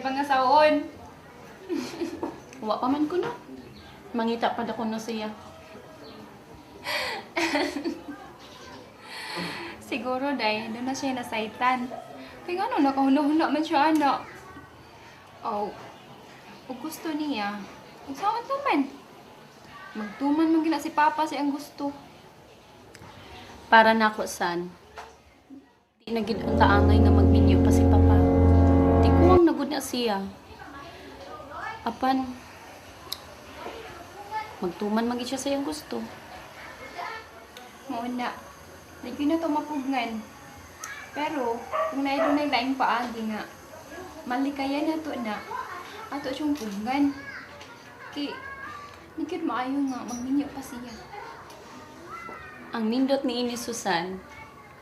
pangasaon. Wa pa man ko no. Mangita pa ko no siya. Siguro, day, doon na siya nasaitan. Kaya nga no, nakahuna-huna man siya, anak. Oh, ug gusto niya, ug saan naman? Magtuman man gina si Papa sa iyang gusto. Para nako san. Di na gid ang taangay nga magminyo pa si Papa. Di ko ang nagud na siya. Apan magtuman man gid siya sa iyang gusto. Mao na, di gyud na to mapugngan. Pero, kung naay dunay laing paagi nga, malikayan na to na, ato siyang pugnan. Kay, di gyud maayo nga magminyo pa siya. Ang nindot ni ini Susan,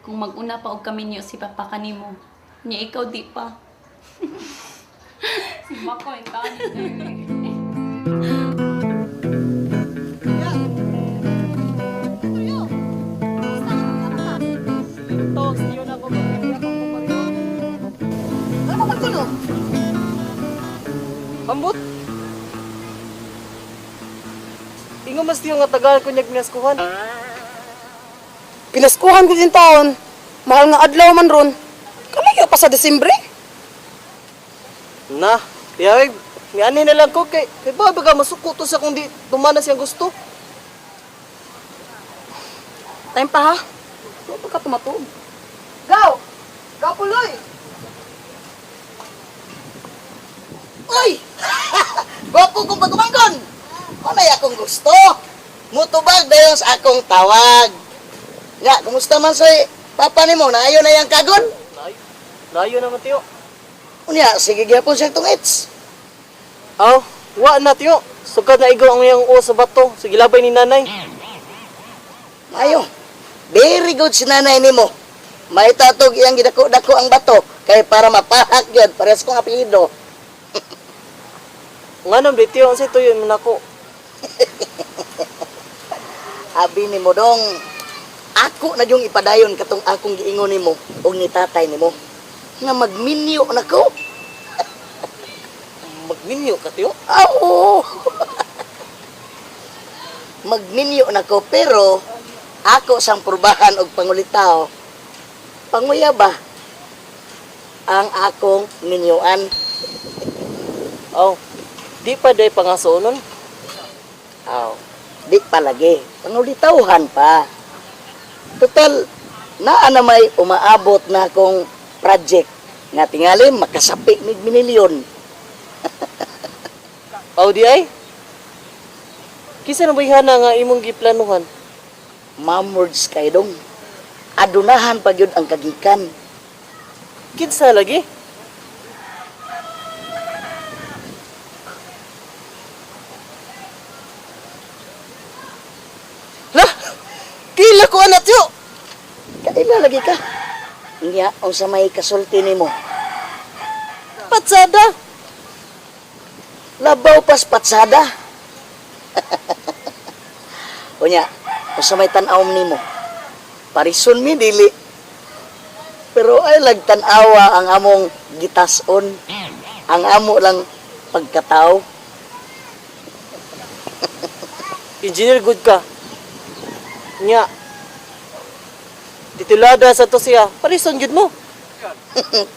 kung maguna pa og kaminyo si Papa kanimo, nya ikaw di pa. Si Mako, yung tao nito. Ano man ko no? Ambot. Ingo mas tiyo nga tagal ko niyag pinaskuhan. Pinaskuhan ko din taon. Mahal nga adlaw man ron. Kalayo pa sa Desembre. Na, tiyay, miani na lang ko kay kay ba baga masuko to sa kung di tumana siyang gusto. Time pa ha. Wa pa ka tumatog. Gaw! Gaw puloy! Uy! Gwapo kong pagumanggon! Unay akong gusto. Mutubag dayon sa akong tawag. Nga, kumusta man sa papa nimo? Naayo na yang kagon? Layo. Layo naman tiyo. Unya, sige gyapon siya itong its. Aw, wa na tiyo. Sugad na igo ang iyang uo sa bato. Sige labay ni nanay. Maayo. Very good si nanay nimo. May tatog iyang gidako-dako ang bato kay para mapahak yun. Parehas kong apelyido. Nganong di tiyo, unsay tuyo man ako. Abi nimo dong, ako na yung ipadayon katong akong giingon nimo og ni tatay nimo nga magminyo na ko. Magminyo ka tiyo. Ah, oo. Magminyo na ko pero ako sang purbahan og pangulitaw. Panguya ba ang akong minyuan? Aw, di pa day pangasonon. Aw, di palagi. Pangulitawhan pa. Total, naa na may umaabot na akong project nga tingali makasapi mig minilyon. Aw di ay. Kisa na bayhana nga imong giplanuhan? Mamords kay dong. Adunahan pa gyud ang kagikan. Kinsa lagi? Lah! Kila ko anak tiyo! Kaila lagi ka. Nya, unsa may kasulti nimo? Patsada! Labaw pas patsada. Unya, unsa may tan-aw nimo? Parison mi dili. Pero ay lagtan-awa ang among gitason. Ang amo lang pagkatao. Engineer good ka. Nya. Titulada sa to siya. Parison gyud mo.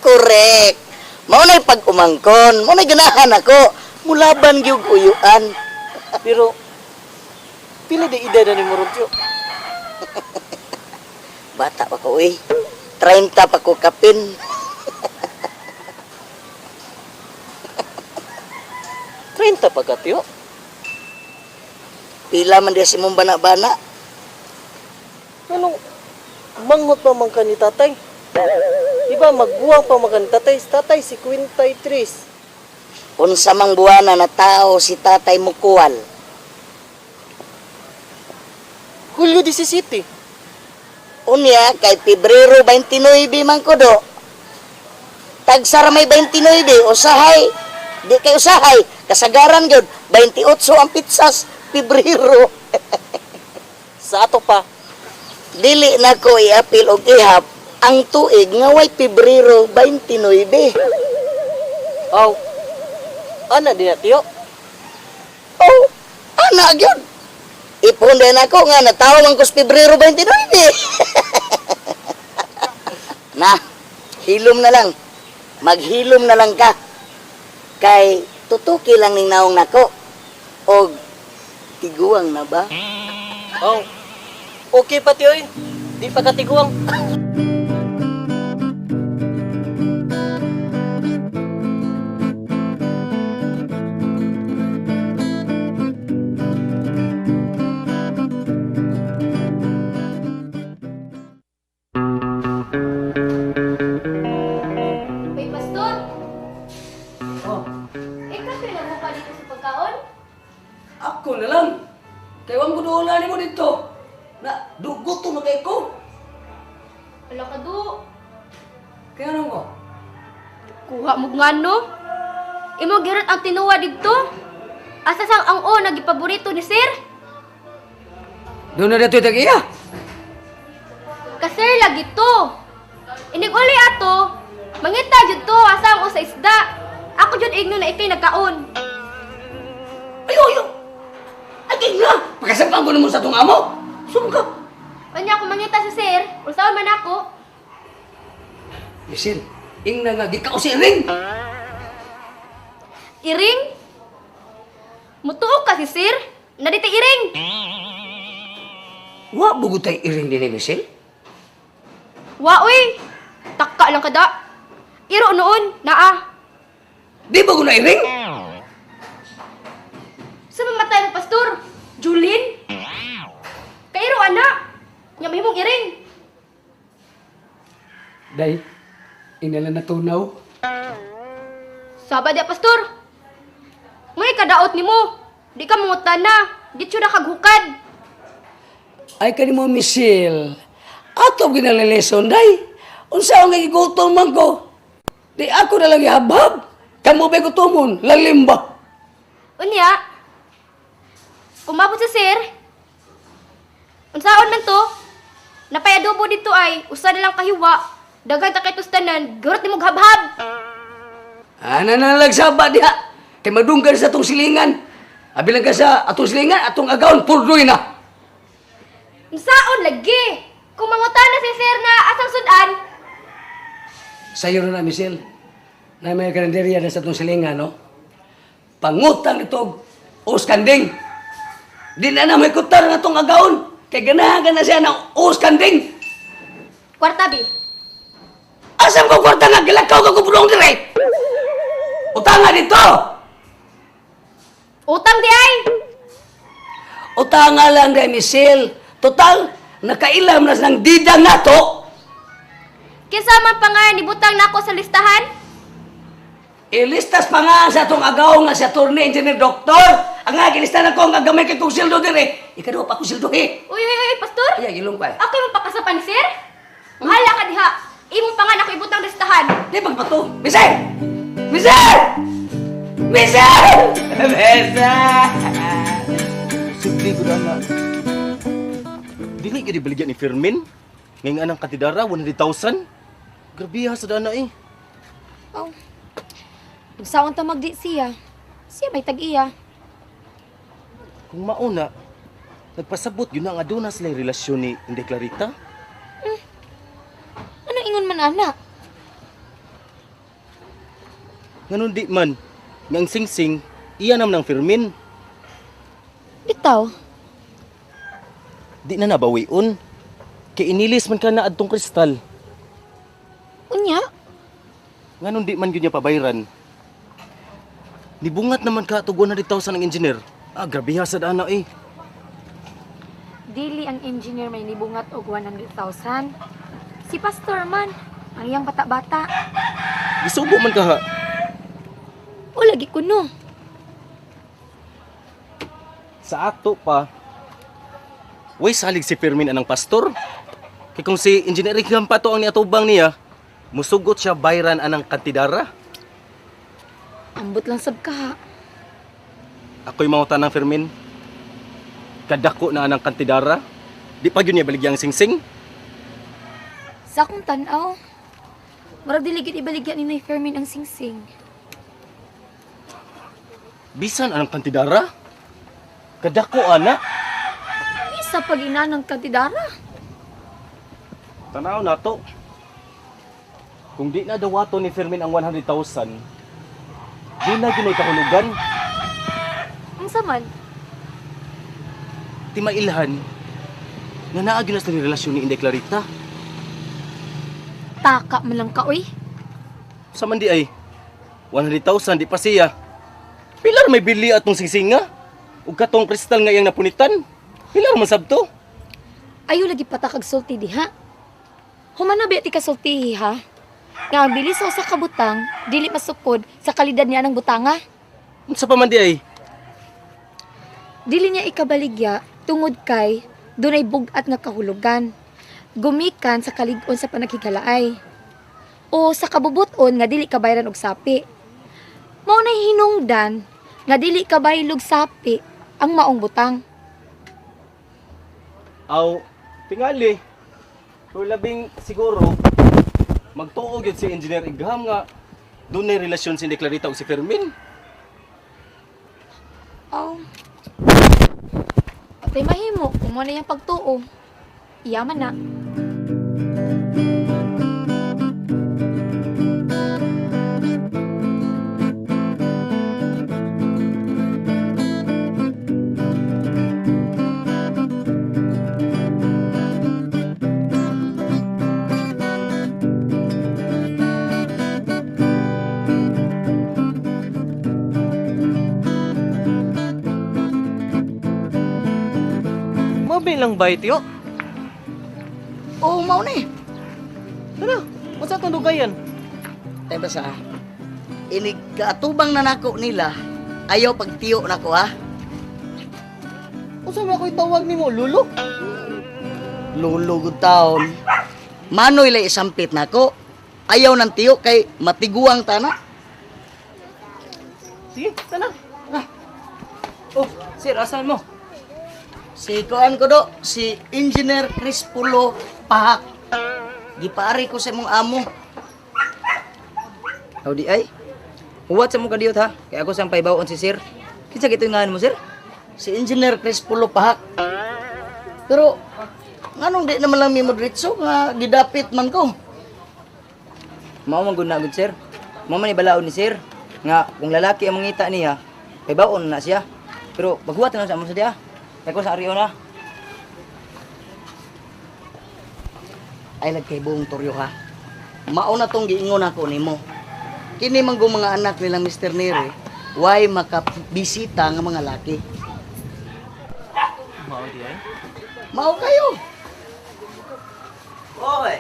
Correct. Mao na'y pag-umangkon, mao na'y ganahan ako. Mulaban gyud uyuan. Pero pila di edad na nimo ron tiyo? Bata pa ko eh. 30 pa ko kapin. 30 pa ka tiyo. Pila man diya si mong bana-bana. Anong manghot pa man ka ni tatay? Di ba magbuwang pa man ka ni tatay? Si tatay si 53. Unsa mang buwana na tao si tatay mukuwal. Hulyo 17. Unya kay Pebrero 29 man ko do. Tagsara may 29 usahay. Di kay usahay, kasagaran gyud 28 ang pitsas Pebrero. Sa ato pa. Dili na ko iapil og ihap ang tuig nga way Pebrero 29. Aw, Ana din na tiyo. Oh, ana gyud. Ipon din ako nga natawo man ko sa Pebrero 29. Na, hilom na lang. Maghilom na lang ka. Kay tutuki lang ning naong nako. Og tiguang na ba? Oh. Okay pa tiyo eh. Di pa katiguang. Uy, Pastor! Oh, Ikaw na mo pa dito sa pagkaon? ako na lang. Kay wang gudulan nimo dito. Na dugot to na kay ko. Wala ka do. Kaya nang ko. Kuha mo nga no? Imo girot ang tinuwa didto. Asa sang ang o nagipaborito ni sir? Doon na dito tag iya. Ka sir lagi to. Inig uli ato. Mangita jud to asa ang o sa isda. Ako jud igno na ikay nagkaon. Ayo ayo. Ay na. Pagkasampang ko nimo sa tong amo. Sumka. Unya ako mangita si sir, usaon man ako. Misil, ing na nga gikaw si ring. Iring? Mutuo ka si sir? Nadita iring. Wa bugutay iring dinhi Misil. Wa oy. Takka lang kada. Iro noon, naa. Di ba ko na iring? Sa mamatay mo, pastor? Julin? Kairo, anak! Nya mahimong iring. Day, inala natunaw. Saba di, pastor. May kadaot nimo. Di ka mangutan na. Di na kaghukad. Ay kanimo Misil. Ato ginaleleson day. Unsa ang gigutom man ko? Di ako na lang ihabhab. Kamo ba'y gutomon? Lalim ba? Unya, kumabot si sir, unsaon man to, napay adobo dito ay, usa na lang kahiwa, daghan ta kay tustanan, garot nimo habhab. Ana na lagsaba diha. Kay madunggan sa atong silingan. Abi lang ka sa atong silingan, atong agawon, purdoy na. Unsaon lagi? Kung mangutan na si sir na asang sudan, Sayo na na, Michelle. Na may karinderya na sa atong silingan, no? Pangutang ito, os kanding. Di na na may kutar ng atong agawon. Kay ganahan ka na siya ng os kanding. kwarta bi. Asam ko kwarta nga, gilakaw ka kupulong dire. Utanga dito! Utang di ay. Utanga lang dahil, Michelle. Total, nakailam na ng didang nato. Kinsa man pa nga nibutang nako sa listahan? Ilistas pa nga sa atong agaw nga sa attorney, engineer, doktor. Ang nga, gilista na ko ang gamay kay kong sildo dire. Ikaduha pa akong sildo eh. Uy, uy, uy, pastor. Ay, ilong pa eh. Ako yung pakasapan, sir. Mahala ka diha. Imong pangan ako ibutang listahan. Di pagpato. Michelle! Michelle! Michelle! Michelle! Simple ko na. Dili gyud ibaligya ni Firmin. Ngayon anang katidara 100,000. Grabe ha sa dana eh. Oh. Unsaon ta magdi siya? Siya may tag-iya. Kung mauna, nagpasabot yun na nga doon na sila yung relasyon ni Inday Clarita. Ano ingon man ana? Nganon di man, nga ang sing-sing, iya naman ang Firmin. Bitaw. Di na nabawion. Kay inilis man ka na adtong kristal. Unya? Nganon di man yun niya pabayran. Nibungat naman ka tug 100,000 ang engineer. Ah, grabe ha sa dana eh. Dili ang engineer may nibungat og 100,000. Si pastor man, ang iyang bata-bata. Gisugo man ka ha. O lagi kuno. Sa ato pa, way salig si Firmin anang pastor. Kay kung si Engineer Rick pa to ang niatubang niya, musugot siya bayran anang kantidara. Ambot lang sab ka ha. Ako'y mangutan ng Firmin. Kadako na anang kantidara. Di pa yun niya baligyang singsing. Sa akong tan-aw, murag dili gyud ibaligya ni Nay Fermin ang singsing. Bisan anang kantidara? Kadako ana. Bisa pag ina ng kantidara. Tanaw na to. Kung di na dawato ni Fermin ang 100,000, di na ginay kahulugan. Unsa man? Ti mailhan, nga naa gyud na sa relasyon ni Inday Clarita. Taka man lang ka oy. Sa man di ay, 100,000 di pa siya. Pilar may bili atong singsinga. Ug katong kristal nga iyang napunitan. Pilar man sabto. Ayo lagi patakag sulti diha. Humana ba ti kasultihi ha? Nga ang bilis sa usa ka butang, dili masukod sa kalidad niya ng butanga. Unsa pa man di ay? Dili niya ikabaligya tungod kay dunay bug-at nga kahulugan. Gumikan sa kalig-on sa panaghigalaay. O sa kabubuton nga dili kabayran og sapi. Mao nay hinungdan nga dili kabaylog sapi ang maong butang. Aw, tingali. Pero labing siguro, magtuo gyud si Engineer Igham nga dunay relasyon si Inday Clarita ug si Fermin. Aw. Patay mahimo kung mo na iyang pagtuo. Iyaman na. Mabi lang ba itiyo? Oo, mao ni. Tara, unsa tong dugayan? Tay basa. Inig kaatubang na nako nila, ayaw pagtiyo nako ha. Unsa man ako'y tawag nimo, lulo? Lulo gud taon. Manoy lay isampit nako. Ayaw ng tiyo kay matiguang tana. Sige, tara. Ah. Oh, sir, asan mo? Si kuan ko do, si Engineer Chris Pulo Pahak. Gipaari ko sa imong amo. Aw di ay. Huwat sa mo kadiyot ha. Kay ako sang paibawon si sir. Kinsa gitoy ngalan mo sir? Si Engineer Chris Pulo Pahak. Pero nganong di naman lang mi modritso nga gidapit man ko. Mao man gud na gud sir. Mao man ibalaod ni sir nga kung lalaki ang mangita niya, paibawon na siya. Pero maghuwat na lang sa amo sa diha. Kay ko sa arion ha. Ay lagkay buong turyo ha. Mao na tong giingon ako nimo. Kini man go mga anak nilang Mr. Nere, why makabisita nga mga laki. Mao di ay. Mao kayo. Oy,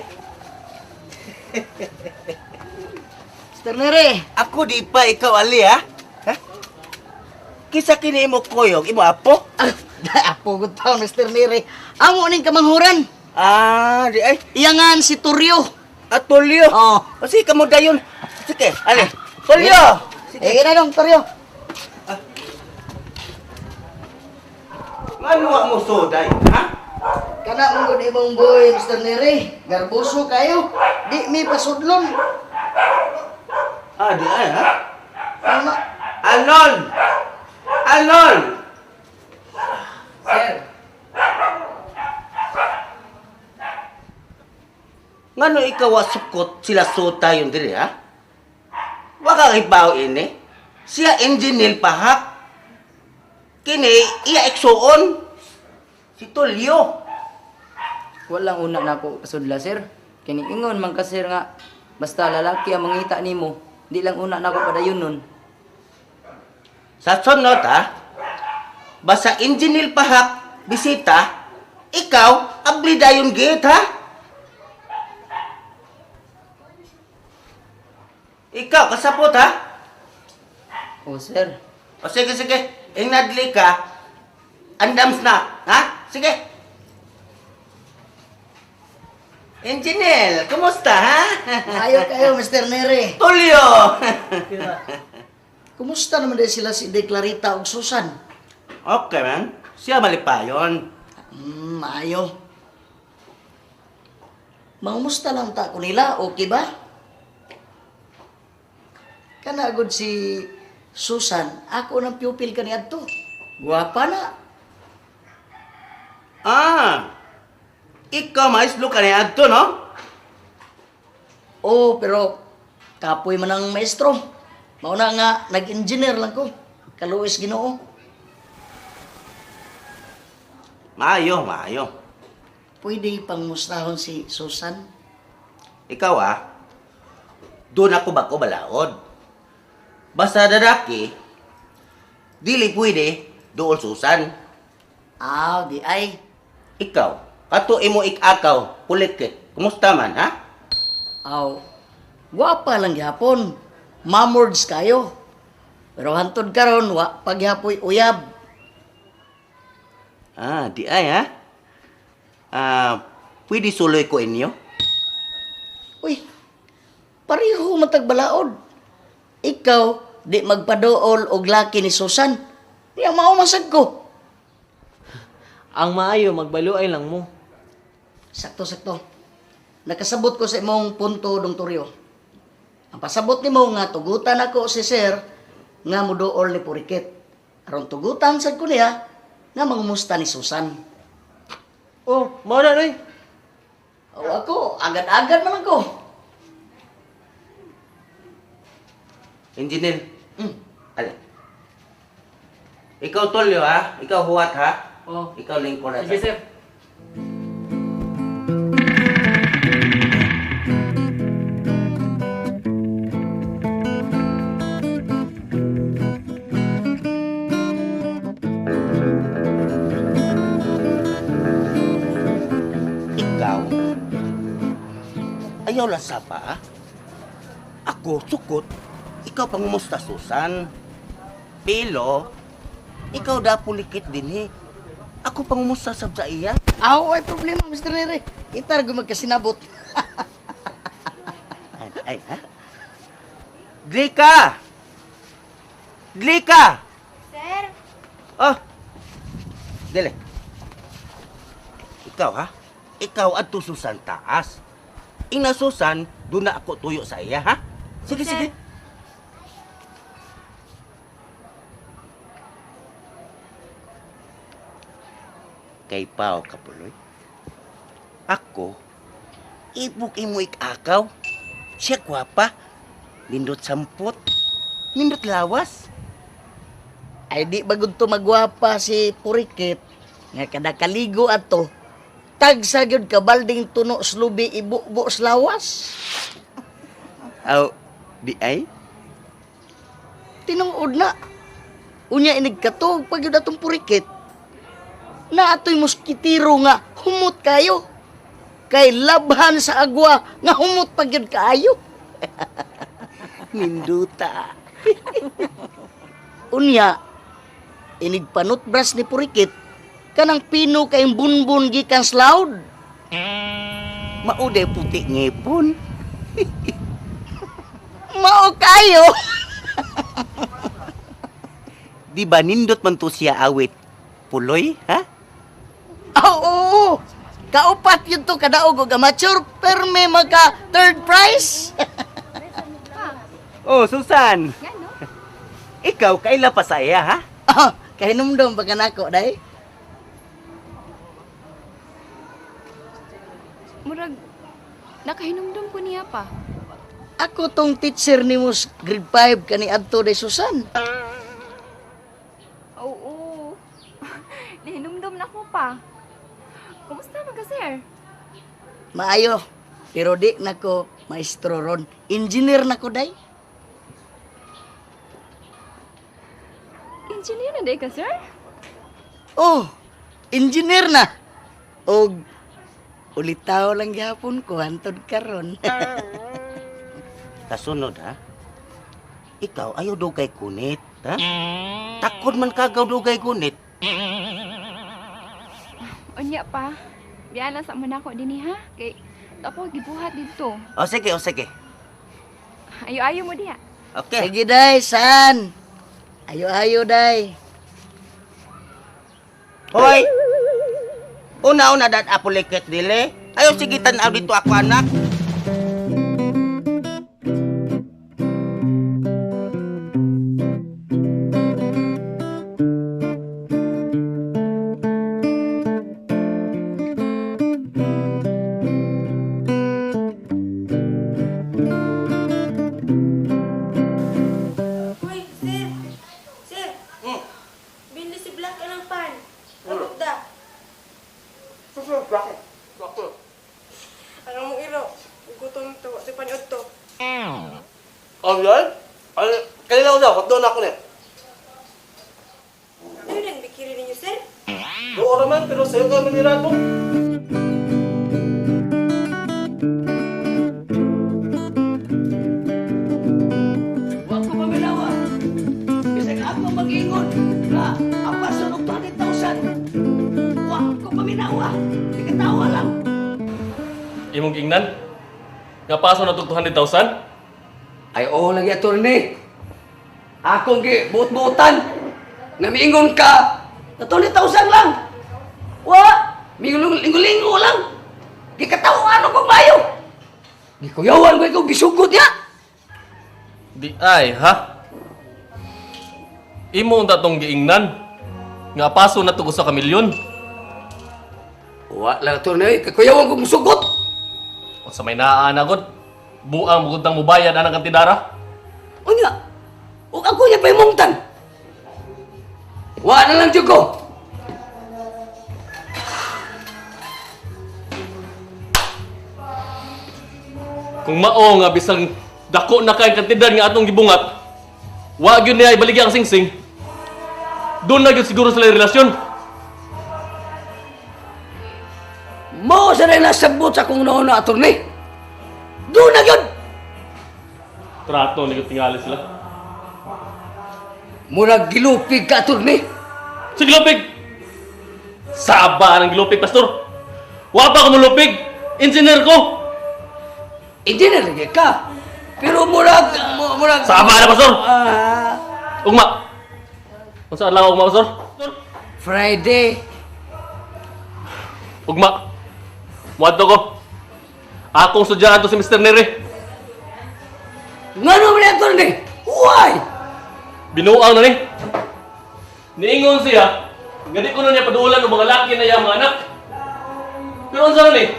Mr. Nere, ako di pa ikaw ali ha? Ha? Kisa kini imo koyog, imo apo? Ah, apo gud taon Mr. Nere. Amo ning kamanghuran. Ah, di ay. Iyangan si Turyo. Atulyo. Oh. O sige kamo dayon. Sige, ali. Tulyo. Eh, na dong, Turyo. Ngano wa mo soday, ha? Kana mong gud imong boy, Mr. Nere. Garboso kayo. Di mi pasudlon. Ah, di ay ha? Ano? Alon. Alon. Sir, Ngano ikaw wa sukot sila sota yun diri ha? Wa ka ibaw ini. Siya engineer pahak. Kini iya eksuon. Si Tulyo. walang una na ako pasudla sir. Kini ingon man ka sir nga basta lalaki ang mangita nimo, di lang una na ako padayon nun. Sa sunod ha, basta engineer pahak, bisita, ikaw, abli dayon gate ha? Ikaw, kasapot ha? Oh sir, O sige, sige, ingnadli ka, andams na, ha? Sige. Engineer, kumusta ha? Ayo kayo, Mr. Nere. Tulyo! Kumusta naman din sila si De Clarita ug Susan? Okay man, siya malipayon. Maayo. Mangumusta lang ta ko nila, okay ba? Kana gud si Susan, ako nang pupil kaniadto. Gwapa na. Ah, ikaw maestro ka ni adto, no? Oo, pero kapoy man ang maestro. Mao na nga nag-engineer lang ko. Kaluis Ginoo. Maayo, maayo. Pwede pang mustahon si Susan. Ikaw ah, doon ako bako balaod. Basta dadaki, dili pwede dool Susan. Ah, di ay. Ikaw, kato imo ikakaw, pulikit. Kumusta man, ha? Aw, gwapa lang gihapon. Mamords kayo. Pero hantod karon wa paghapoy uyab. Ah, di ay, ha? Ah, pwede suloy ko inyo? Uy, pareho man tag balaod. Ikaw, di magpadool og laki ni Susan. Niya mao man sad ko. Ang maayo, magbaluay lang mo. Sakto-sakto. Nakasabot ko sa imong punto, Dong Toryo. Ang pasabot nimo nga tugutan ako si Sir nga muduol ni Purikit. Aron tugutan sad ko niya nga mangumusta ni Susan. Oh, mao na noy. O ako, agad-agad man lang ko. Engineer. Ala. Ikaw tolyo ha? Ikaw huwat ha? Oh. Ikaw lingkod na. Sige, sir. Ikaw, ayaw lang sapa ha? Ako, sukot, ikaw pangumusta, Susan. Pero, ikaw da pulikit din eh. Ako pangumusta sab sa iya. Aw, ay problema, Mr. Nere. Kita ra magkasinabot. Ay, ay, ha? Glika! Glika! Sir? Oh! Dili. Ikaw, ha? Ikaw adto Susan taas. Ina Susan, doon na ako tuyo sa iya, ha? Sige, Sir. sige. Kay Pao Kapuloy. Ako, ibuk imo ikakaw. Siya gwapa. Nindot sampot. Nindot lawas. Ay di bagod to magwapa si Purikit nga kada kaligo ato tagsa gyud ka balding tuno slubi ibubo sa lawas. Aw, di ay? Tinuod na. Unya inig katog pag gyud atong Purikit. Na atoy moskitiro nga humot kayo. Kay labhan sa agwa nga humot pag gyud kaayo. Ninduta. Unya inig panutbras ni Purikit kanang pino kay bunbun gikan slaud. Mauday puti ngipon. Mao kayo. Di ba nindot man to siya awit? Puloy, ha? Oo. Kaupat yun to kadaog og amateur perme maka third prize. Oh, Susan. Ngano? Ikaw kaila pa sa iya, ha? Oh, kahinumdom pa kanako day. Murag, nakahinumdum ko niya pa. Ako tong teacher nimo sa grade 5 kani adto day Susan. Oo. Nahinumdum na ko pa. Kumusta man ka, sir? Maayo. Pero di nako maestro ron. Engineer nako day. Engineer na day ka, sir? Oh, engineer na. Og ulitaw lang gihapon ko hantod karon. Kasunod, ha? Ikaw ayaw dugay kunit, ha? Takod man kagaw dugay kunit. Unya pa. Biya lang sa man ako dinhi ha. Kay tapo gibuhat didto. O sige, o sige. Ayo-ayo mo diha. Okay. Sige day, san. Ayo-ayo day. Hoy! Una-una dat apulikit dili. Ayaw sige tan-aw dito ako anak. Oh, yun? Ay, kanila ko daw, hotdog na ako na. Ano nang bikiri ninyo, sir? Doon naman, pero sa'yo ka manira ko. Wa ko paminawa. Bisag ako mag-ingon nga apason og 200,000. Wa ko paminawa. Ikatawa lang. Imong giingnan? Nga paso na tog 200,000? Ay oo lagi attorney. Akong gi buot-buotan. Nga miingon ka na 200,000 lang. Wa, mingulingo lang. Gikatawan ko mayo. Gikuyawan ko ikaw gisugot niya. Di ay, ha? Imo unta tong giingnan? Nga paso na tog usa ka milyon? Wa lang attorney, kakuyawan ko musugot. Unsa may naa na gud? Buang mugud tang mubayad anang kantidara? Unya, ug ako niya pahimungtan. Wa na lang jud ko. Kung mao nga bisang dako na kay kantidad nga atong gibungat, wa gyud niya ibaligya ang singsing. Doon na gyud siguro sila yung relasyon. Mo sa rin nasabot sa akong noon na attorney. Doon na yun! Trato ni tingali sila. Murag gilupig ka, attorney. Sige lupig. Saba ng gilupig, pastor. Wa pa ko mulupig. Engineer ko. Engineer lagi ka. Pero murag, murag... Saba na, pastor. Ah, Ugma. Unsa adlaw ugma, pastor? Friday. Ugma. Muadto ko. Akong sudyaan to si Mr. Nere. Ngano man ni attorney? Why? Binuang na ni. Niingon siya, nga di ko na niya padulan og mga laki na iya mga anak. Pero unsa na ni?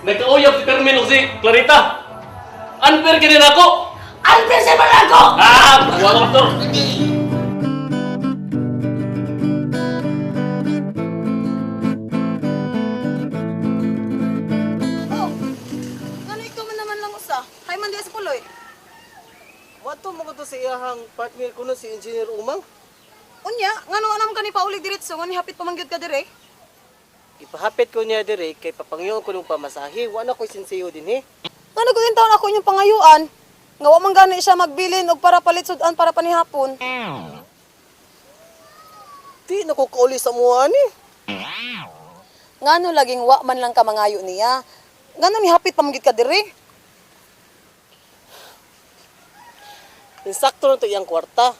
Nagkauyab si Fermin og si Clarita. Unfair kini nako. Unfair sa man ako! Ah, buwa ko pastor. Oh, ngano ikaw man naman lang usa? Hay man diya sa puloy. Wato mo ko to sa iyahang partner ko no, si Engineer Umang. Unya, ngano anam ka ni paulig diretso, ngano hapit pa man gyud ka dire? Ipahapit ko niya dire kay papangyoon ko nung pamasahe. Wa na ko'y sinsiyo din eh. Ngano gud taon ako inyong pangayuan? Nga wa man gani siya magbilin og para palit sudan para panihapon. Di na ko kauli sa muha ni. Ngano laging wa man lang ka mangayo niya? Ngano ni hapit pa man gyud ka dire? Insakto na to iyang kwarta.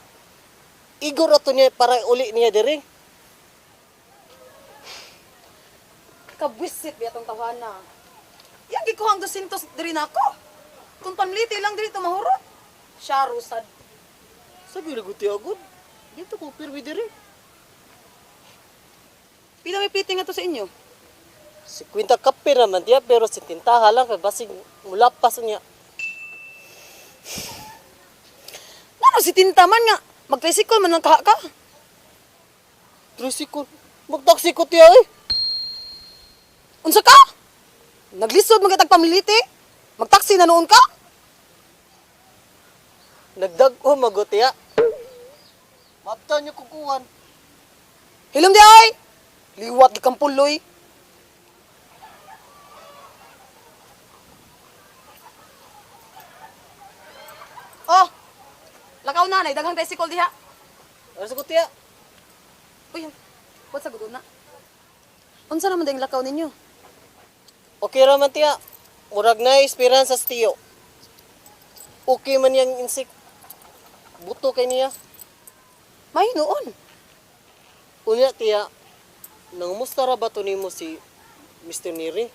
Igor ato niya para uli niya dire. Kabwisit biya tong tawhana. Yang gikuha ang 200 diri nako. Kung panliti lang diri to mahurot. Siya rusad. Sabi na guti agod. Dito ko pirmi dire. Pila may piti nga to sa inyo? Si Quinta kape naman tiya pero si tintaha lang kay basig mulapas niya. Ngano si tinta man nga magtricycle man lang kaha ka. Tricycle. Magtaksi ko tiya eh. Unsa ka? Naglisod man kitag pamiliti? Magtaksi na noon ka? Nagdag-o mago tiya. Mabta niyo kukuhan. Hilom di ay! Liwat di kang puloy. Oh! Lakaw na, nay daghang tricycle diha. Ano sa ko tiya? Uy, what sa guduna? Unsa naman ding lakaw ninyo? Okay ra man tiya. Murag na esperanza sa tiyo. Okay man yang insik. Buto kay niya. May noon. Unya tiya, nangumusta ra ba to nimo si Mr. Neri?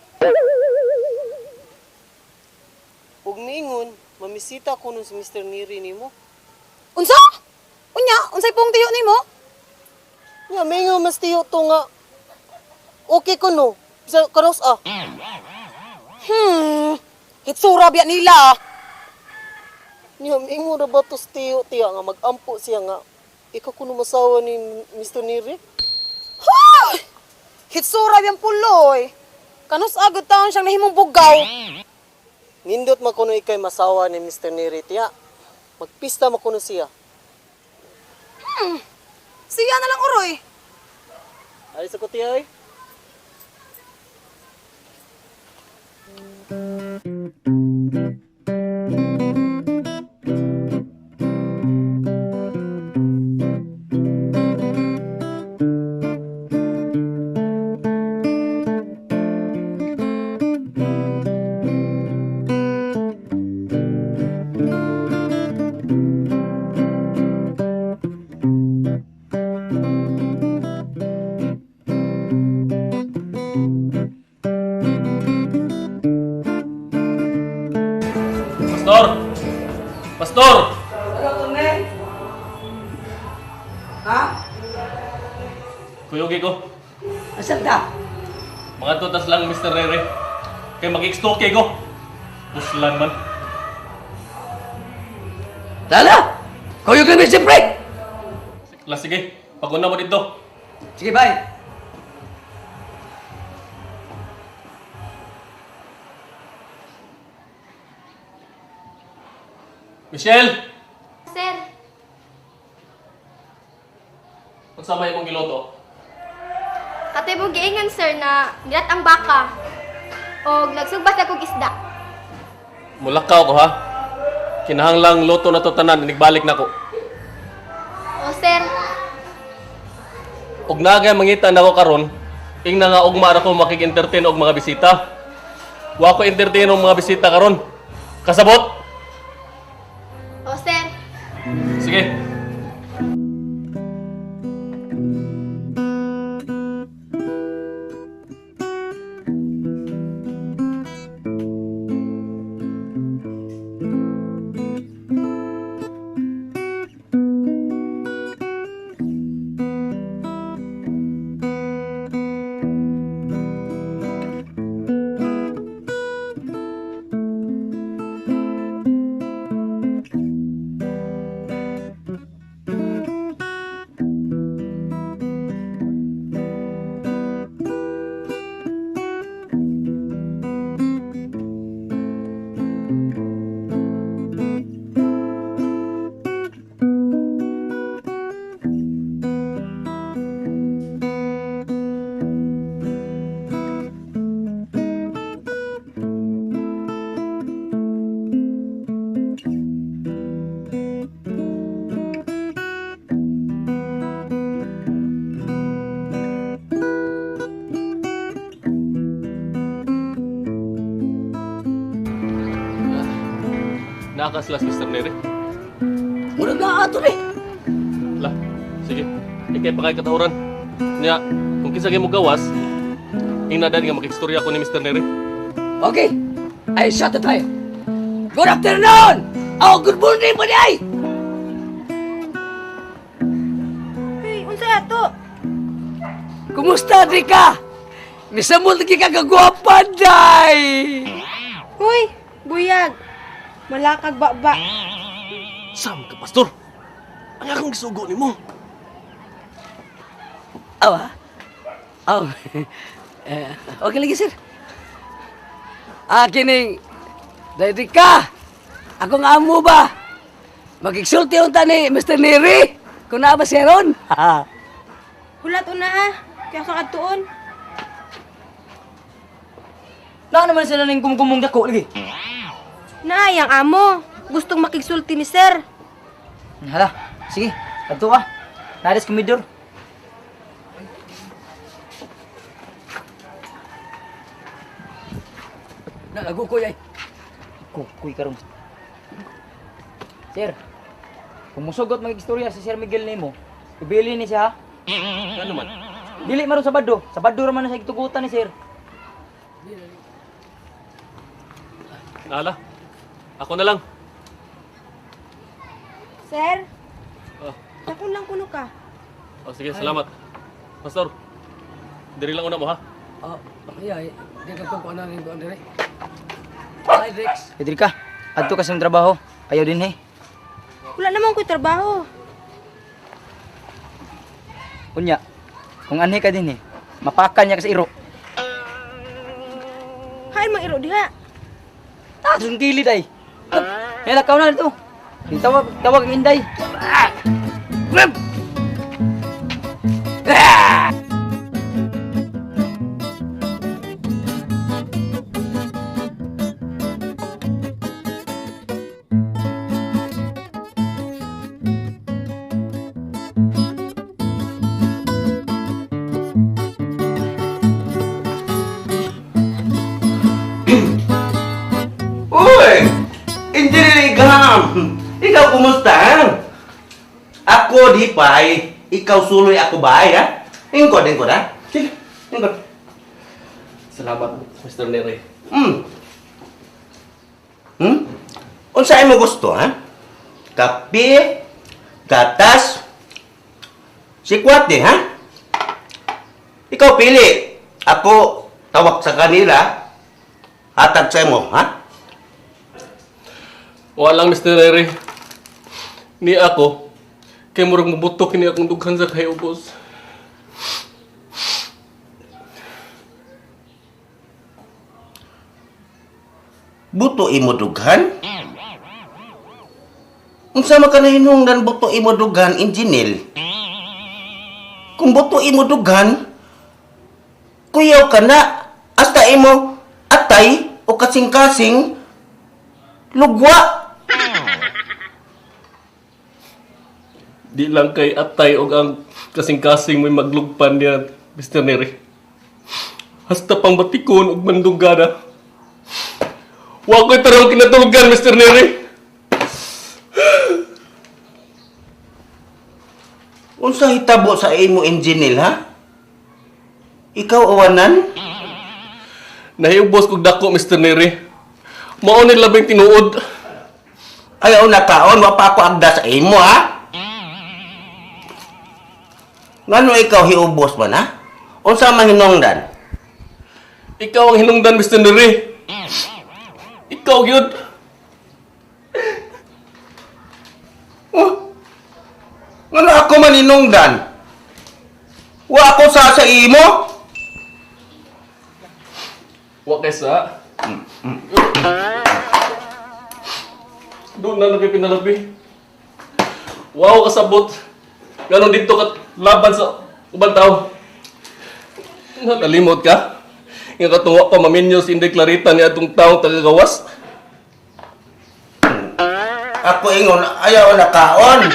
Ug miingon, mamisita ko nun si Mr. Neri nimo. Unsa? Unya, unsay pong tiyo nimo? Nga miingon mas tiyo to nga. Okay ko no. Sa karos ah. Hitsura biya nila. Niya miingon ra ba to sa tiyo tiya nga magampo siya nga ikaw kuno masawa ni Mr. Neri? Ha! Hitsura biyang puloy. Kanus agad taon siyang nahimong bugaw. Nindot man kuno ikay masawa ni Mr. Neri tiya. Magpista man kuno siya. Siya na lang uroy. Ay sa kuti ay. Pastor! Pastor! Ano to, ne? Ha? Kuyugi ko. Asan ta? Mga tutas lang, Mr. Rere. Kay mag-extoke ko. Puslan man. Tala! Kuyog kami siyempre! La, sige. Paguna mo dito. Sige, bye! Michelle! Sir, Unsa may imong giluto? katay mong giingan sir na gilat ang baka og nagsugba sa kog isda. Mulakaw ko ha. Kinahanglang luto na to tanan, nigbalik na ko. O sir, Og nagay mangita nako karon, ingna nga ugma ra ko makig-entertain og mga bisita. Wa ko entertain og mga bisita karon. Kasabot? o sir, Sige. Nakaslas Mr. Nere. Murag na ato, ne! La, sige. Ikay pa kay katahuran. Nya, kung kinsa kay mo gawas, ingna dad nga makigstorya ko ni Mr. Nere. Okay! Ay, shot na tayo! Good afternoon! Oh, good morning po ay! Hey, unsa ato? Kumusta, Rika? Misamul lagi ka kagwapa, day! Uy, buyag. Malakag baba. Sam ka, pastor. Ang akong gisugo nimo. Awa? Aw. Eh, okay lagi, sir. Ah, kining... Day, Rika! Akong amo ba? Magigsulti unta ni Mr. Neri! Kung naa ba siya ron? Hulat una ha. Kaya sa katuon. Naa naman sila ning kumkumong dako lagi. Naayang amo. Gustong makigsulti ni sir. Hala, sige, adto ka. Naris komidor. Nalagukoy ay. Kukuy karon. Sir, kung musugot mag-istorya si Sir Miguel nimo, ibili ni siya ha. Ano man? Dili maron Sabado. Sabado ra man na sa gitugutan ni sir. Nala. Ako na lang. Sir, Oh, takon lang kuno ka. oh sige, salamat. Pastor, diri lang una mo ha. Oh, ay, di ka kung ano rin doon dire. Ay, Rex. Pedri ka, adto ka sa imong trabaho. Ayaw din he. Wala naman ko'y trabaho. Unya, kung anhi ka din he, mapakan niya ka sa iro. Hain mang iro diha. Taas ang gilid ay. Hey, lakaw na dito. Tawag, tawag ang Inday. Uy! Engineer Igam! Ikaw kumusta? Ha? Ako di pay, ikaw suloy ako bay, ha? Ingkod, ingkod, ha? Sige, ingkod. Salamat, Mr. Neri. Unsa imo gusto, ha? Kape, gatas, sikwate, ha? Ikaw pili. Ako tawag sa kanila, hatag sa imo, ha? Wala lang, Mr. Neri. Ni ako, kay murag mabuto kini akong dughan sa kahiubos. Buto imo dughan? Unsa man ka nahinungdan buto imo dughan, engineer? Kung buto imo dughan, kuyaw ka na. Hasta imo atay o kasing-kasing lugwa. Di lang kay atay og ang kasing-kasing may maglugpan niya, Mr. Neri. Hasta pang batikon og mandunggana. Wa ko'y tarong kinatulugan, Mr. Neri. Unsa hitabo sa imo engineer ha? Ikaw awanan? Nahiubos kog dako, Mr. Neri. Mao ni labing tinuod. Ayaw na kaon, wa pa ako agda sa imo ha? Ngano ikaw hiubos man ha? Unsa man hinungdan? Ikaw ang hinungdan, Mr. Neri. Ikaw gyud. Oh, ngano ako man hinungdan? Wa ako sa imo? Wa kay sa. Doon na lagi pinalabi. Wow, kasabot. Ganon dito ka laban sa ubang tao. Nakalimot ka? Nga katuwa pa maminyo si Inday Clarita ni atong taong tagagawas. Ako ingon, ayaw na kaon.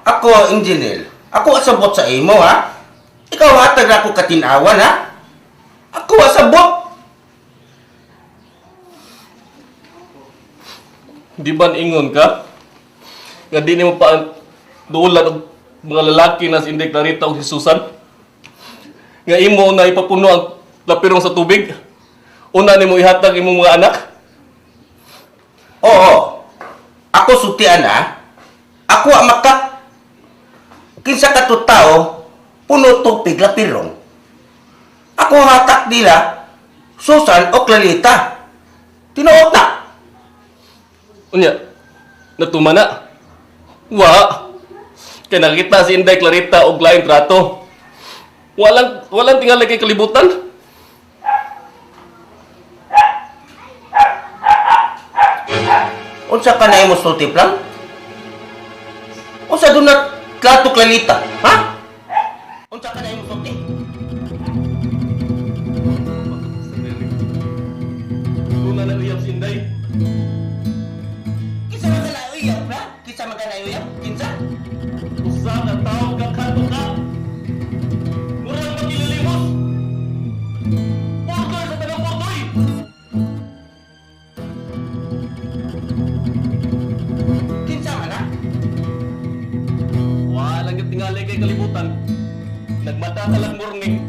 Ako, engineer. Ako asabot sa imo, ha? Ikaw hatag ako katinawan, ha? Ako asabot. Di ba ingon ka? Nga di nimo pa dulan og mga lalaki na si Inday Clarita o si Susan? Nga imo na ipapuno ang lapirong sa tubig? Una nimo ihatag imong mga anak? Oo. Ako sutian, ha? Ako ang maka. Kinsa ka to tao, puno tubig lapirong. Ako hatak nila, Susan o Clarita. Tinuot na. Unya, natuma na. Wa. Kay nakita si Inday Clarita og laing trato. Walang tingali kay kalibutan. Unsa ka na imo sulti plan? Unsa do na trato Clarita, ha? Unsa ka na imo sulti? Doon na uyab si Inday. Kinsa man ka na uyab, ha? Kinsa man ka na uyab? Kinsa? Usa ka tawo ka kato ka. Murag magililimos. Purtoy sa tanang purtoy. Kinsa man, ha? Walang yung tingali kay kalibutan. Nagmata ka lang morning.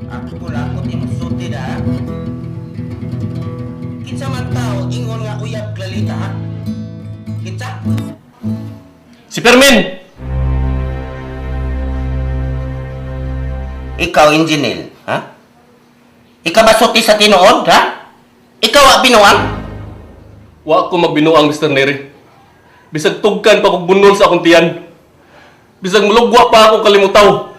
Ako lakot imong sulti da. ha? Kinsa man tao ingon nga uyab Clarita, ha? Kinsa? Si Fermin! Ikaw, engineer, ha? Ikaw ba sulti sa tinuod, ha? Ikaw ang binuang? Wa ko magbinuang, Mr. Neri. Bisag tugkan pa kog bunol sa akong tiyan. Bisag mulugwa pa ako kalimutaw.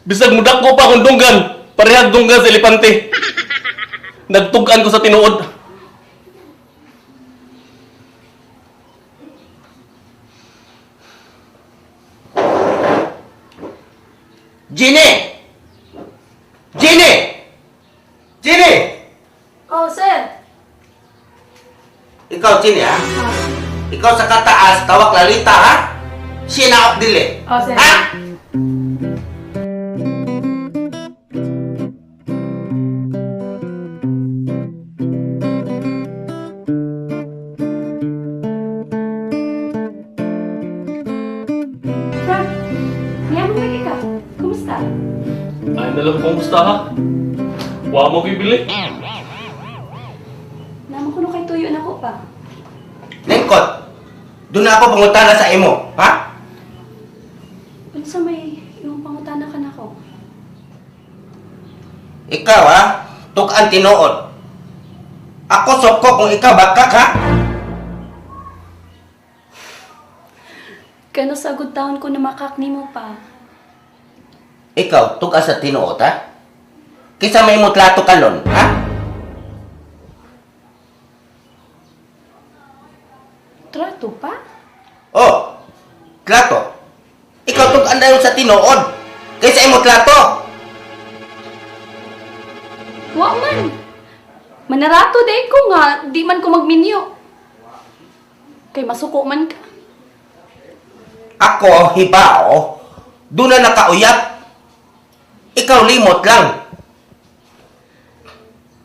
Bisag mudako pa akong dunggan. Parehag dunggan sa elepante. Nagtugan ko sa tinuod. Jenny! Jenny! Jenny! Oh, sir. Ikaw, Jenny, ha? Ikaw sa kataas, tawag Lalita, ha? Siya na dili. Oh, sir. Ha? Frank, niya mo lagi ka. Kumusta? Ay, nalang kong gusto ha. Wa mo gibili. Naman kuno kay tuyo na ko pa. Lingkod, doon na ako pangutana sa imo, ha? Unsa may imong pangutana ka nako? Ikaw, ha? Tukan tinuod. Ako soko kung ikaw bakak, ha? Kano sa good taon ko na makak nimo pa. Ikaw, tuka sa tinuod, ha? Kisa may mutlato kalon, ha? Trato pa? Oh, tlato. Ikaw tukan dayon sa tinuod. Kaysa imo tlato. Wa man. Manarato day ko nga di man ko magminyo. Kay masuko man ka. Ako, hibao, doon na nakauyap. Ikaw limot lang.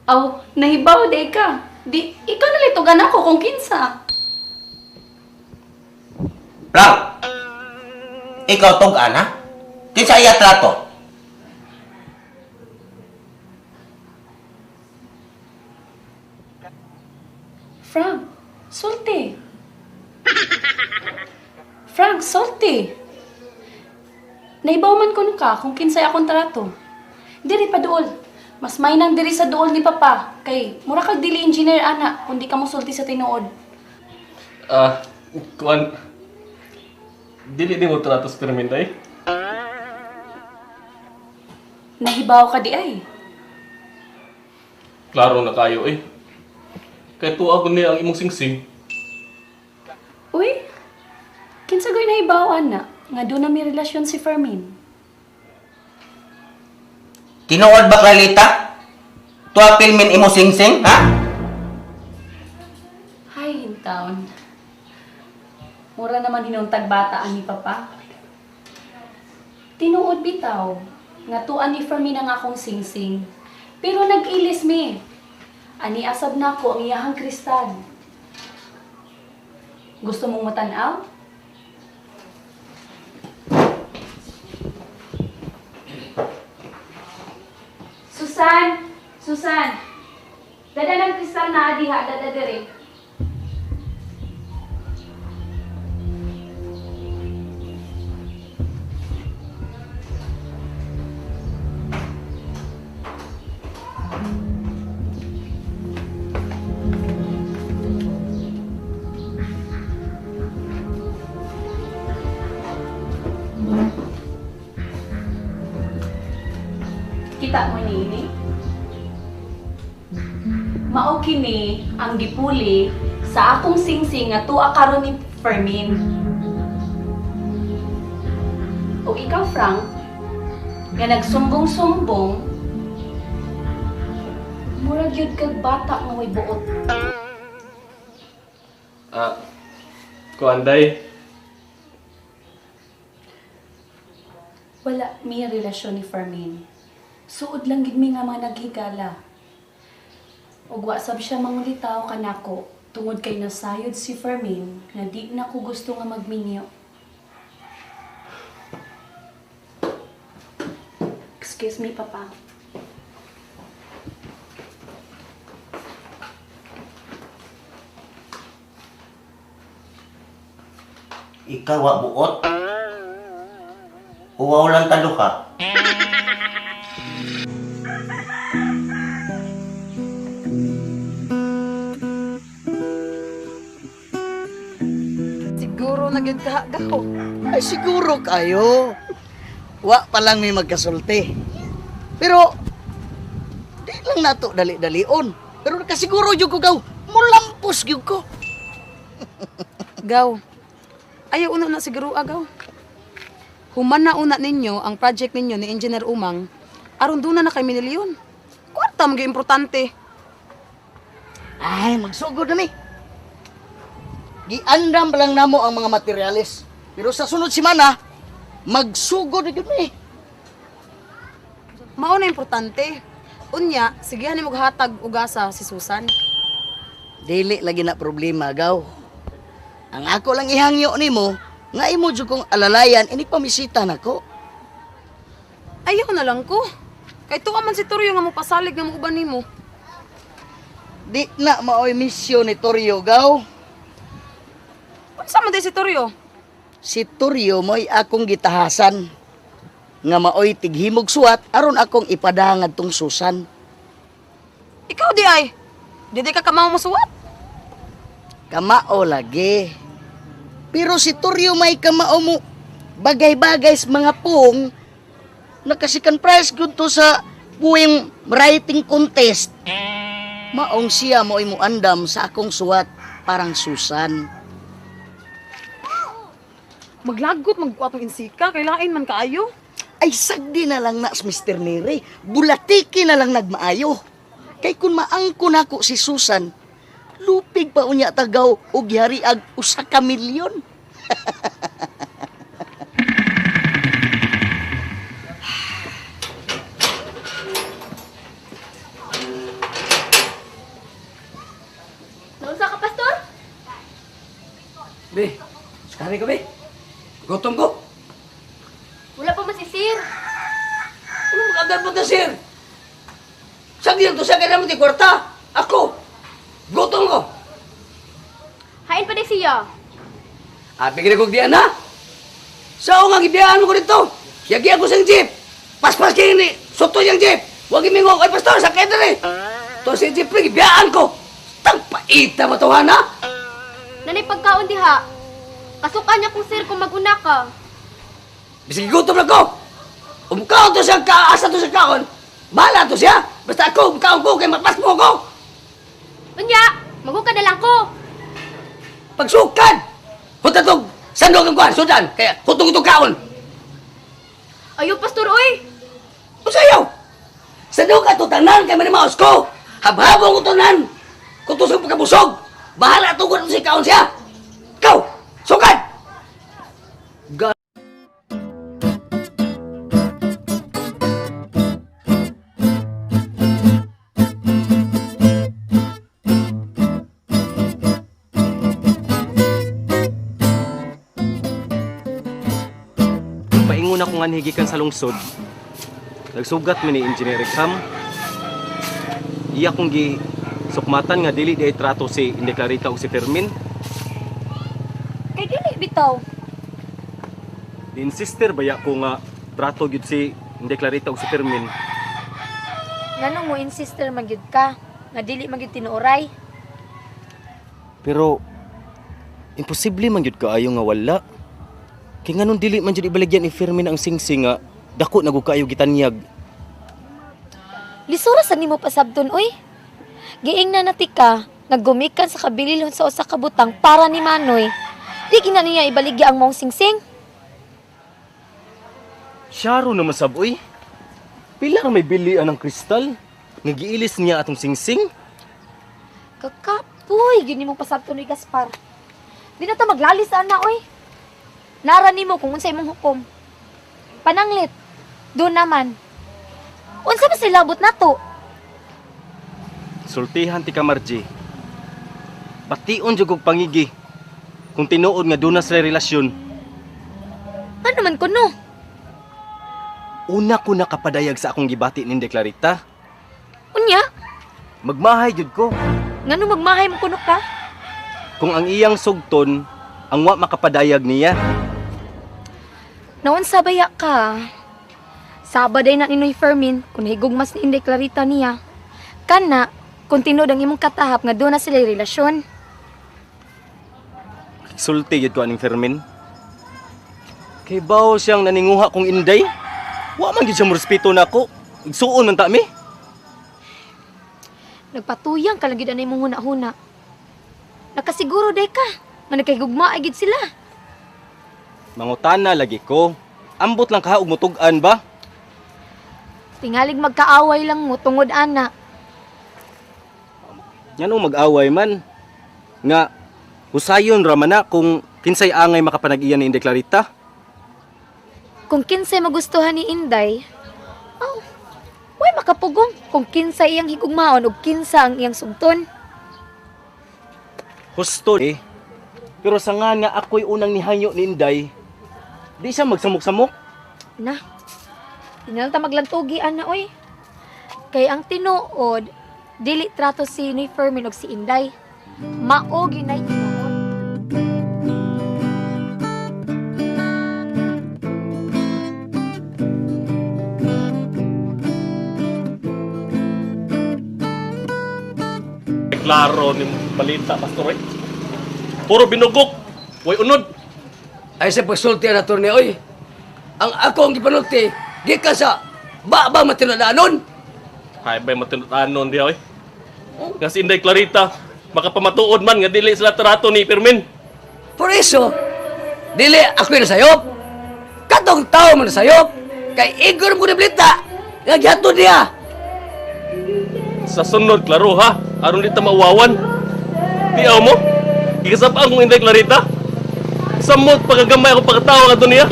Aw, nahibaw day ka. Di ikaw nalitugan ako kung kinsa. Lang. Ikaw tugan, ha? Kaysa iya trato. Frank, sulti. Frank, sulti. Naibaw man kuno ka kung kinsay akong trato. Diri pa duol. Mas may nang diri sa duol ni Papa. Kay mura kag dili engineer ana kung di ka mosulti sa tinuod. Ah, kuan. Dili din mo trato sa Fermin, day. Nahibaw ka di ay. Klaro na kayo eh. Kay tuwa ko niya ang imong singsing. Uy, kinsa goy nahibaw ana nga doon na may relasyon si Fermin. Tinuod ba, Clarita? Tuwa pilmin imo singsing, ha? Hi, Hintaon. Mura naman hinuntag bata ani Papa. Tinuod bitaw, nga tuan ni Fermin ang akong singsing. Pero nag-ilis mi. Ani asab na ko ang iyahang kristal. Gusto mong matanaw? Susan! Susan! Dada ng kristal na adiha, dada dire. Kita mo niini? Mao kini ang gipuli sa akong singsing nga tuwa karon ni Fermin. O ikaw, Frank, nga nagsumbong-sumbong, murag yun kag bata nga way buot. Ah, kuan day. Wala mi relasyon ni Fermin. Suod lang gid mi nga mga naghigala. Ug wa sab siya mangulitaw kanako tungod kay nasayod si Fermin nga di na ko gusto nga magminyo. Excuse me, Papa. Ikaw, wa buot. Uwaw lang talo ka. Siguro na gyud ka gaw. Ay, siguro kayo. Wa pa lang may magkasulti. Pero, di lang nato dali-dalion. Pero kasiguro jud ko gaw, mulampos gyud ko. Gaw. Ayaw una na siguro agaw. Human na una ninyo ang project ninyo ni Engineer Umang, aron duna na kay milyon. Kwarta man gyud importante. Ay, magsugod na mi. Giandam pa lang namo ang mga materyales. Pero sa sunod semana, magsugod na gyud mi. Mao na importante. Unya, sigihan nimo hatag ugasa si Susan. Dili lagi na problema, gaw. Ang ako lang ihangyo nimo, nga imo jud kong alalayan ini pamisita nako. Ayaw na lang ko. Kay tuwa man si Toryo nga mopasalig nga muuban nimo. Di na maoy misyon ni Toryo, gaw. Unsa man di si Toryo? Si Toryo mo'y akong gitahasan nga maoy tighimog suwat aron akong ipadangad tong Susan. Ikaw di ay. Di di ka kamao mosuwat. Kamao lagi. Pero si Toryo may kamao mo bagay-bagay sa mga pung nakasikan prize gud to sa poem writing contest. Maong siya mo'y muandam sa akong suwat parang Susan. Maglagot magkuha tong insika kay lain man kaayo. Ay sagdi na lang na si Mr. Nere. Bulatiki na lang nagmaayo. Kay kun maangko nako si Susan, lupig pa unya tagaw og gihariag usa ka milyon. Naunsa ka, Pastor? Be, sukari ko, be. Gutom ko. Wala pa man si Sir. Ano magandang po sir? Sagdi lang to siya, kaya naman di kwarta. Ako, gutom ko. Hain pa di siya. Abi kini kog diyan ha. Sao nga gibiyaan mo ko dito? Yagi ako sa jeep. Paspas kini ni soto yang jeep. Wag imingong ay pastor sakay diri. To si jeep pre gibiyaan ko. Tang paita mo to ha. Nanay pagkaon diha. Kasukan niya kung sir kung maguna ka. Bisag gutom na ko. Umkaon to siya kaasa to sa kaon. Bahala to siya. Basta ako umkaon ko kay mapas mo ko. Unya, maguka na lang ko. Pagsukan. Huta tog sandog ang kuan sudan kaya hutong itong kaon. Ayaw, Pastor, oy. Usayaw! Sa ka to tanan kay manimaos ko. Habhabong ko tanan. Kutos ang pagkabusog. Bahala tugod si kaon siya. Ikaw, sukad! Paingon ako nga gikan sa lungsod. Nagsugat mi ni Engineer Exam. Iya kong gi sukmatan nga dili di ay trato si Inday Clarita ug si Fermin. Kay dili bitaw. Ni-insister baya ko nga trato gyud si Inday Clarita ug si Fermin. Ngano mo insister man gyud ka nga dili man gyud tinuoray. Pero imposible man gyud kaayo nga wala. Kay nganong dili man jud ibaligyan ni Fermin ang singsing nga dako na gud kaayo gitanyag. Lisura sa nimo pasabton oy. Giingna na ti ka nga gumikan sa kabililhon sa usa ka butang para ni Manoy. Di gina niya ibaligya ang maong singsing. Syaro naman sab oy. Pila ra may bilian ng kristal? Nga giilis niya atong singsing? Kakapoy gyud nimo pasabton oy Gaspar. Di na ta maglalis ana oy. Nara nimo kung unsa imong hukom. Pananglit. Doon naman. Unsa ba sila labot nato? Sultihan ti ka Margie. Bation jud og pangigi. Kung tinuod nga duna sila relasyon, Ano man kuno? una ko nakapadayag sa akong gibati ning Clarita. Unya, Magmahay jud ko. ngano magmahay mo kuno ka? Kung ang iyang sugton, ang wa makapadayag niya. Naunsa baya ka? Saba day na ni Noy Fermin kung higugmas ni Inday Clarita niya. Kana, kung tinuod ang imong katahap nga doon na sila relasyon. Sulti jud ko aning Fermin. Kay bawo siyang naninguha kong inday. Wa man gyud siya morespeto nako. Igsuon man ta mi. Nagpatuyang ka lang gyud anay imong huna-huna. Nakasiguro day ka nga nagkahigugma ay gid sila. Mangutana lagi ko. Ambot lang ka og mutug-an ba? Tingalig magkaaway lang mo tungod ana. Nganong mag-away man? Nga husayon ra man na kung kinsay angay makapanag-iya ni Inday Clarita. Kung kinsay magustuhan ni Inday, oh, way makapugong kung kinsay iyang higugmaon ug kinsa ang iyang sugton. Husto eh. Pero sa nga nga ako'y unang nihanyo ni Inday, di siya magsamok-samok. Na, di na lang ta maglantugi ana oy. Kay ang tinuod, dili trato si ni Fermin og si Inday. Mao ginay tinuod. Klaro ni balita, Pastor. Eh. Puro binugok. Way unod. Ay sa pagsulti na attorney oy. Ang ako ang gipanulti, gikan sa ba ba matinadanon. Hay bay matinutanon diha oy. Nga si Inday Clarita, makapamatuod man nga dili sila trato ni Fermin. Por eso, dili ako yung nasayop. Katong tao man nasayop. Kay igor mo ni balita, nga gihatod niya. Sa sunod, klaro ha. Aron di ta mauwawan. Tiaw mo? Gikasap ang kong Inday Clarita. Samot pagagamay ako pagkatawa ka niya.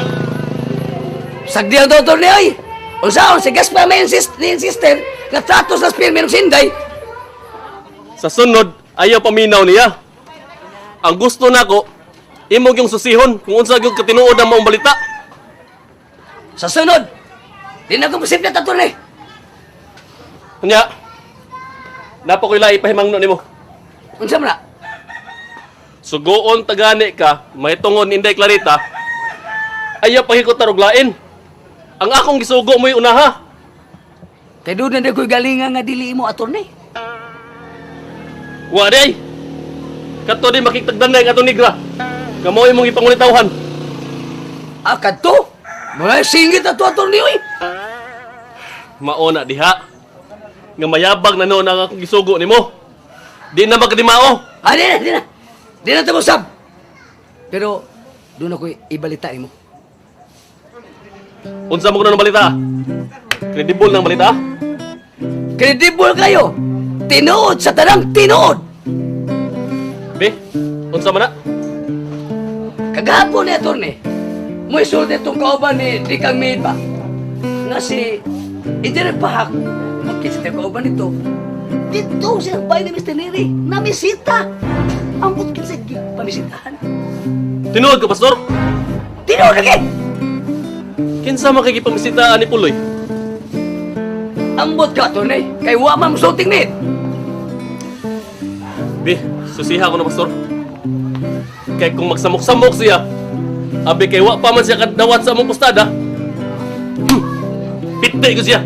Sagdi ang doktor niya oy. Unsaon si Gaspar may insist, ni insister nga trato sa Spearman ug Sinday. Sa sunod, ayaw paminaw niya. Ang gusto nako, imog yung susihon kung unsa gyud katinuod ang maong balita. Sa sunod, di na ko posible attorney. Unya, napa ko'y lahi pahimangno nimo. Unsa man na? Sugoon tagani ka, may tungon Inday Clarita, ayaw pahikutar og lain. Ang akong gisugo mo'y unaha. Kay doon na ko'y galinga nga dili mo attorney. Wa di ay. Kato di makitagdanay ang atong negra. Kamo imong ipangulitawhan. Ah, kadto. Mga singit ato attorney oy. Mao na diha. Nga mayabag na noon ang akong gisugo nimo. Di na magkadimao. Ah, di na, di na. Di na tamo sab. Pero doon ako'y ibalita nimo. Unsa mo kuno ng balita? Credible ng balita? Credible kayo. Tinuod sa tanang tinuod. Be, unsa man na? Kagahapon ni attorney, mo isulti itong kauban ni Dikang Maid ba? Nga si Engineer Pahak, magkisita yung kauban nito. Dito siya ang bahay ni Mr. Neri, namisita. Ang butkit sa pamisitahan. Tinuod ka, pastor? Tinuod lagi! Kinsa man kay gipamisitaan ni Puloy? Ambot ka, attorney, kay wa man musulting ni. Be, susiha ko na, pastor. Kay kung magsamok-samok siya, abi kay wa pa man siya kadawat sa among postada. Piti ko siya.